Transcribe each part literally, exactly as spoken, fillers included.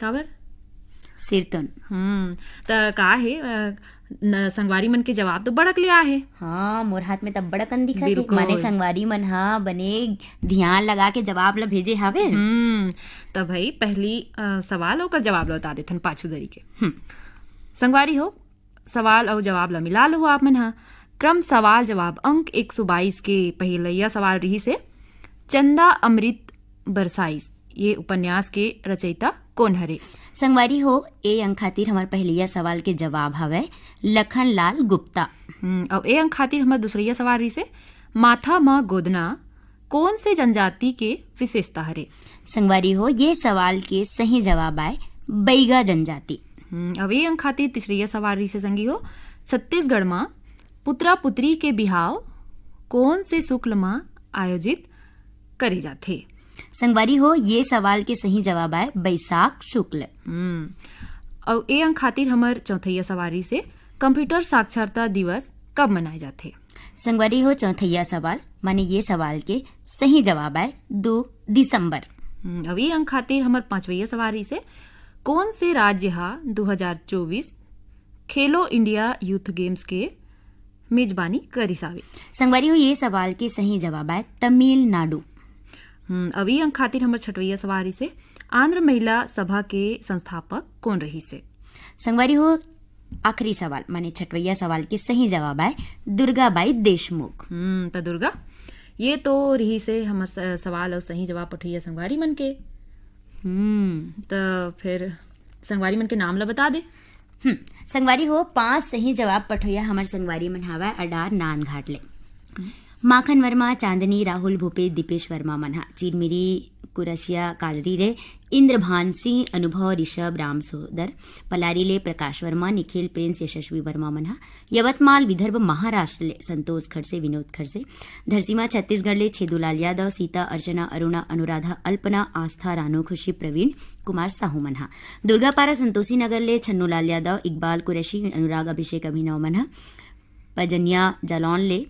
काबर? सिरतोन। हम्म, त का हे, अ, न, संगवारी मन के जवाब तो बड़क ले आए हे। हाँ, मोर हाथ में तब बड़कन दिखत हे। बिल्कुल। माने संगवारी मन हा बने ध्यान लगा के जवाब ला भेजे हावे। हम्म, त भाई पहली, अ, सवाल ओकर जवाब ला बता देथन पाछू दरी के। हम्म। संगवारी हो, सवाल अउ जवाब ला मिला लो आप मन हा। क्रम सवाल जवाब अंक एक सौ बाईस के पहिलैया सवाल रहिस हे, चंदा अमृत बरसाइस ये उपन्यास के रचयिता कोन हरे? संगवारी हो, ए अंक खातिर हमर पहिलैया सवाल के जवाब हवय लखन लाल गुप्ता। हम्म, अउ ए अंक खातिर हमर दूसरैया सवाल रहिस हे, माथा म गोदना कोन से जनजाति के विशेषता हरे? संगवारी हो, ये सवाल के सही जवाब आय बैगा जनजाति। हम्म, अब ए अंक खातिर तीसरैया सवाल रहिस हे संगी हो, छत्तीसगढ़ म पुतरा पुतरी के बिहाव कोन से शुक्ल म आयोजित करे जाथे? संगवारी हो, ये सवाल के सही जवाब आय बैसाख शुक्ल। हम्म, अउ ए अंक खातिर हमर चौथैया सवाल रहिस हे, कंप्यूटर साक्षरता दिवस कब मनाए जाथे? संगवारी हो, चौथैया सवाल माने ये सवाल के सही जवाब आय दो दिसंबर। हम्म, अउ ए अंक खातिर हमर पांचवैया सवाल रहिस हे, कोन से राज्य हा दो हज़ार चौबीस खेलो इंडिया यूथ गेम्स के मेजबानी करिस हावे? संगवारी हो, ये सवाल के सही जवाब आय तमिलनाडु। हम्म, अउ ए अंक खातिर हमर छठवैया सवाल रहिस हे, आंध्र महिला सभा के संस्थापक कोन रहिस हे? संगवारी हो, आखिरी सवाल माने छठवैया सवाल के सही जवाब आय दुर्गा बाई देशमुख। हम्म, त दुर्गा, ये तो रहिस हे हमर स-, सवाल अउ सही जवाब पठोइया संगवारी मन के। हम्म। त फिर संगवारी मन के नाम ला बता दे। हम्म, संगवारी हो, पांच सही जवाब पठोइया हमर संगवारी मन हावय अडार नांदघाट ले। माखन वर्मा, चांदनी, राहुल भूपेश, दीपेश वर्मा मन हा। चिरमिरी कुरसिया कालरी ले इंद्रभान सिंह, अनुभव, ऋषभ, राम सोदर, पलारी ले प्रकाश वर्मा, निखिल, प्रिंस, यशस्वी वर्मा मन हा। यवतमाल विदर्भ महाराष्ट्र ले संतोष खड़से, विनोद खड़से, धरसीमा छत्तीसगढ़ ले छेदूलाल यादव, सीता, अर्चना, अरुणा, अनुराधा, अल्पना, आस्था, रानू, खुशी, प्रवीण कुमार साहू मन हा। दुर्गापारा संतोषी नगर ले छन्नूलाल यादव, इकबाल कुरैशी, अनुराग, अभिषेक, अभिनव मन हा। पजनिया जालौन ले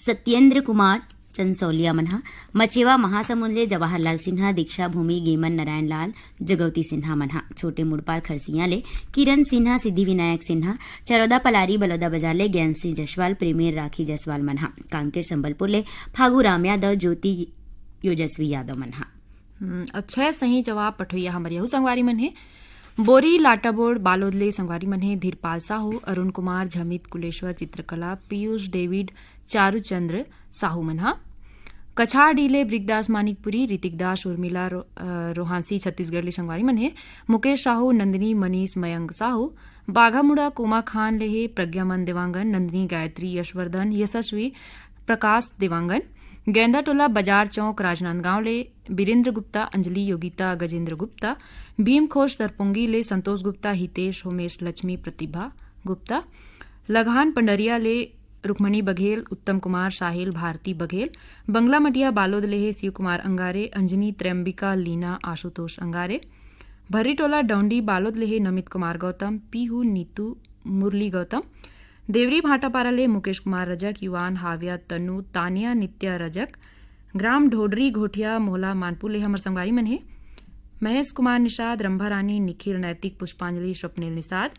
सत्येंद्र कुमार चंसौलिया मन हा। मचेवा महासमुंद ले जवाहरलाल सिन्हा, दीक्षा भूमि, गेमन नारायण लाल, जगौती सिन्हा मन हा। छोटे मुड़पार खरसिया ले किरण सिन्हा, सिद्धि विनायक सिन्हा, चरौदा पलारी बलौदा बाजार ले ज्ञान सिंह जसवाल, प्रेमी राखी जसवाल मन हा। कांकेर संबलपुर ले फागू राम यादव, ज्योति योजस्वी यादव मन हा। हम्म, अउ छह सही जवाब पठोइया हमर यहू संगवारी मन हे। बोरी लाटाबोड़ बालोद ले संगवारी मन हे धीरपाल साहू, अरुण कुमार, झमित कुलेश्वर, चित्रकला, पीयूष, डेविड, चारूचंद्र साहू मन हा। कछार डी ले ब्रिकदास मानिकपुरी, ऋतिक दास, उर्मिला रो-, अ, रोहांसी छत्तीसगढ़ ले संगवारी मन हे। मुकेश साहू, नंदिनी, मनीष, मयंक साहू। बाघामुड़ा कोमा खान ले हे प्रज्ञामन देवांगन, नंदिनी, गायत्री, यशवर्धन, यशस्वी, प्रकाश देवांगन। गेंदाटोला बाजार चौक राजनांदगांव ले बीरेंद्र गुप्ता, अंजलि, योगिता, गजेंद्र गुप्ता। भीमखोस दरपोंगी ले संतोष गुप्ता, हितेश, होमेश, लक्ष्मी, प्रतिभा गुप्ता। लघान पंडरिया ले रुक्मणी बघेल, उत्तम कुमार, साहिल, भारती बघेल। बंगला मटिया बालोद ले हे शिव कुमार अंगारे, अंजनी, त्रयंबिका, लीना, आशुतोष अंगारे। भर्रीटोला डौंडी बालोद ले हे नमित कुमार गौतम, पीहू, नीतू, मुरली गौतम। देवरी भाटापारा ले मुकेश कुमार रजक, युवान, हाव्या, तनु, तानिया, नित्या रजक। ग्राम ढोडरी घोटिया मोहला मानपुर ले हमर संगवारी मन हे महेश कुमार निषाद, रंभा रानी, निखिल, नैतिक, पुष्पांजलि, स्वप्निल निषाद।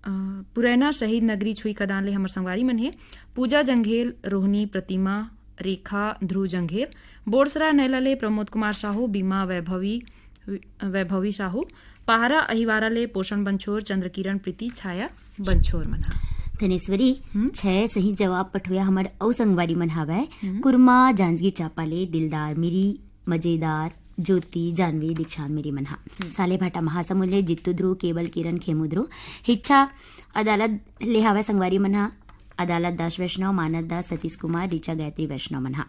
अ, पुरैना शहीद नगरी छुई कदान ले हमर संगवारी मन हे पूजा जंघेल, रोहिणी, प्रतिमा, रेखा, ध्रुव जंघेल। बोरसरा नैला ले प्रमोद कुमार साहू, बीमा, वैभवी, वैभवी साहू। पहारा अहिवारा ले पोषण बंछोर, चंद्रकिरण, प्रीति, छाया बंछोर मन हा। धनेश्वरी, छह सही जवाब पठोया हमर अउ संगवारी मन हावय। कुरमा, जांजगीर चांपा ले दिलदार मिरी, मजेदार, ज्योति, जानवी, दीक्षांत मिरी मन हा। सालेभाटा महासमुंद ले जित्तू ध्रुव, केवल, किरण, खेमू ध्रुव। हिच्छा अदालत ले हावय संगवारी मन हा। अदालत दास वैष्णव, मानस दास, सतीश कुमार, ऋचा, गायत्री वैष्णव मन हा।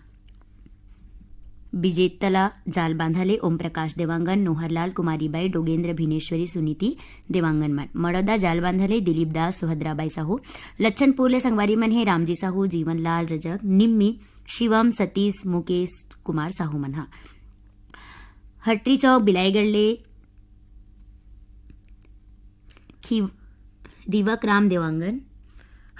बिजेतला जालबांधा ले ओम प्रकाश देवांगन, नोहरलाल, कुमारी बाई, डोगेंद्र, भिनेश्वरी, सुनीति देवांगन मन। मड़ौदा जालबांधा ले दिलीप दास, सुभद्रा बाई साहू। लच्छनपुर ले संगवारी मन हे रामजी साहू, जीवन लाल रजक, निम्मी, शिवम, सतीश, मुकेश कुमार साहू मन हा। हटरी चौक बिलाईगढ़ ले खी-, रिवक राम देवांगन।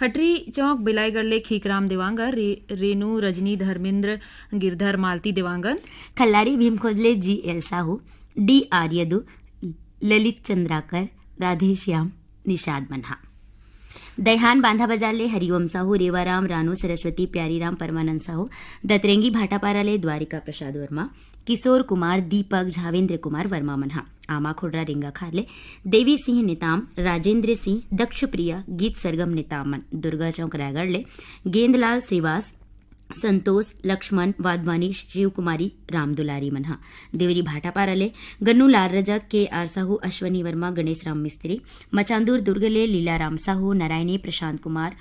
हटरी चौक बिलाईगढ़ ले खीकराम देवांगन, रे-, रेनू, रजनी, धर्मेंद्र, गिरधर, मालती देवांगन। खल्लारी भीमखोज ले G L Sahu. D R Yadu, Lalit Chandrakar, Radheshyam Nishad मन हा। दैहान बांधा बाजार ले हरिओम साहू, रेवाराम, रानू सरस्वती, प्यारीराम, परमानंद साहू। दतरेंगी भाटापारा ले द्वारिका प्रसाद वर्मा, किशोर कुमार, दीपक, झावेंद्र कुमार वर्मा मन हा। आमा खोडरा रेंगा खार ले देवी सिंह नेताम, राजेंद्र सिंह, दक्ष प्रिया, गीत सरगम नेताम मन। दुर्गा चौक रायगढ़ ले गेंदलाल श्रीवास, संतोष, लक्ष्मण, वाधवानी, शिव कुमारी, राम दुलारी मन हा। देवरी भाटापारा ले गन्नू लाल रजक, के आर साहू, अश्वनी वर्मा, गणेश राम मिस्त्री। मचांदूर दुर्ग ले लीला राम साहू, नारायणी, प्रशांत कुमार,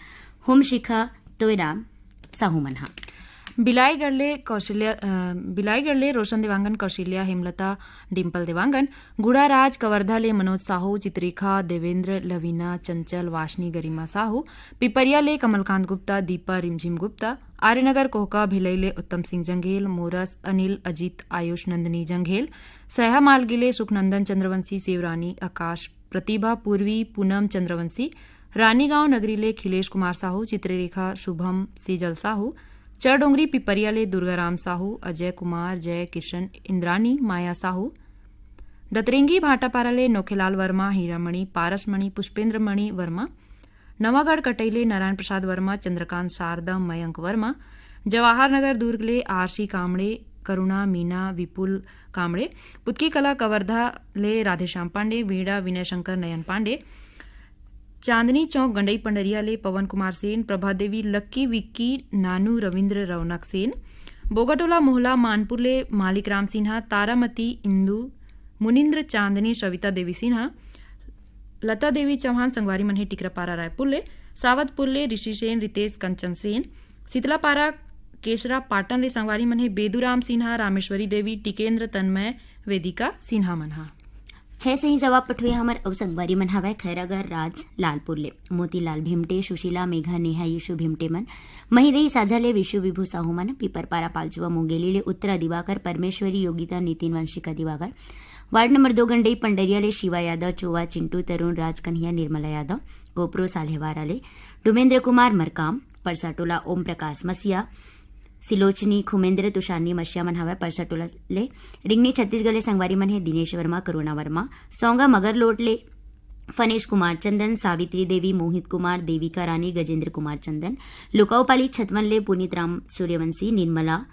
होमशिखा, तोयराम साहू मन हा। बिलाईगढ़ ले कौशल्या, अ, बिलाईगढ़ ले रोशन देवांगन, कौशल्या, हेमलता, डिम्पल देवांगन। गुड़ाराज कवर्धा ले मनोज साहू, चित्रिका, देवेंद्र, लवीना, चंचल, वाशनी, गरिमा साहू। पिपरिया ले कमलकांत गुप्ता, दीपा, रिमझिम गुप्ता। आर्यनगर कोहका भिलई ले उत्तम सिंह जंघेल, मोरस, अनिल, अजीत, आयुष, नंदिनी जंघेल। सैहा मालगी ले सुखनंदन चंद्रवंशी, सेवरानी, आकाश, प्रतिभा, पूर्वी, पूनम चंद्रवंशी। रानीगांव नगरी ले खिलेश कुमार साहू, चित्ररेखा, शुभम, सेजल साहू। चरडोंगरी पिपरिया ले दुर्गाराम साहू, अजय कुमार, जय किशन, इंद्रानी, माया साहू। दतरेंगी भाटापारा ले नोखेलाल वर्मा, हीरामणि, पारसमणि, पुष्पेंद्रमणि वर्मा। नवागढ़ कटई ले नारायण प्रसाद वर्मा, चंद्रकांत, शारदा, मयंक वर्मा। जवाहर नगर दुर्ग ले आरसी कामड़े, करुणा, मीना, विपुल कामड़े। पुतकी कला कवर्धा ले राधेश्याम पांडे, वीणा, विनय शंकर, नयन पांडे। चांदनी चौक गंडई पंडरिया ले पवन कुमार सेन, प्रभा देवी, लक्की, विक्की, नानू, रविंद्र, रौनक सेन। बोगाटोला मोहला मानपुर ले मालिक राम सिन्हा, तारामती, इंदू, मुनिंद्र, चांदनी, सविता देवी सिन्हा। लता देवी चौहान संगवारी मन हे टिकरापारा रायपुर ले, सावतपुर ले ऋषि सेन, रितेश, कंचन सेन। शीतलापारा केशरा पाटन ले संगवारी मन हे बेदूराम सिन्हा, रामेश्वरी देवी, टिकेंद्र, तन्मय, वेदिका सिन्हा मन हा। छह सही जवाब पठोइया हमर अउ संगवारी मन हवय खैरागढ़ राज लालपुर ले मोतीलाल भिमटे, सुशीला, मेघा, नेहा, यीशु भिमटे मन। महिदई साझा ले विशु विभू साहू मन। पीपरपारा पालचुआ मुंगेली ले उत्तरा दिवाकर, परमेश्वरी, योगिता, नितिन, वंशिका दिवाकर। वार्ड नंबर दो गंडई पंडरिया ले शिवा यादव, चोवा, चिंटू, तरुण, राज कन्हैया, निर्मला यादव। कोपरो साल्हेवारा ले डुमेंद्र कुमार मरकाम, परसाटोला ओम प्रकाश मसिया, सिलोचनी, खुमेंद्र, तुषारनी मसिया मन हवय परसाटोला ले। रिंगनी छत्तीसगढ़ ले संगवारी मन हे दिनेश वर्मा, करुणा वर्मा। सौंगा मगरलोट ले फनेश कुमार चंदन, सावित्री देवी, मोहित कुमार, देविका रानी, गजेंद्र कुमार चंदन। लुकाऊपाली छतवन ले पुनीत राम सूर्यवंशी, निर्मला,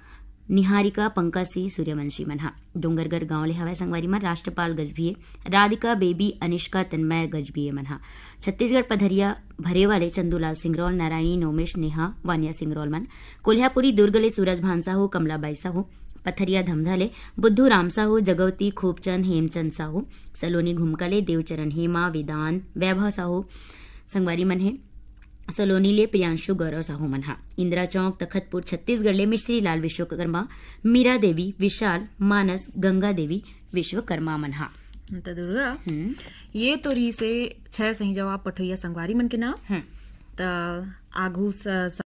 निहारिका, पंकज सिंह सूर्यवंशी मन हा। डोंगरगढ़ गांव ले हवय संगवारी मन राष्ट्रपाल गजभिये, राधिका, बेबी, अनिष्का, तन्मय गजभिये मन हा। छत्तीसगढ़ पथरिया भरेवा ले चंदूलाल सिंगरौल, नारायणी, नोमेश, नेहा, वानिया सिंगरौल मन। कोल्हापुरी दुर्ग ले सूरज भान साहू, कमला बाई साहू। पथरिया धमधा ले बुद्धू राम साहू, जगवती, खूबचंद, हेमचंद साहू। सलोनी घुमका ले देवचरण हेमा, वेदांत, वैभव साहू संगवारी मन हे। सलोनी ले प्रियांशु, गौरव साहू मन हा। इंदिरा चौक तखतपुर छत्तीसगढ़ ले मिश्री लाल विश्वकर्मा, मीरा देवी, विशाल, मानस, गंगा देवी विश्वकर्मा मन हा। त दुर्गा, हम्म। ये तो रहिसे छह सही जवाब पठोइया संगवारी मन के नाम। हम्म। त आगू स-,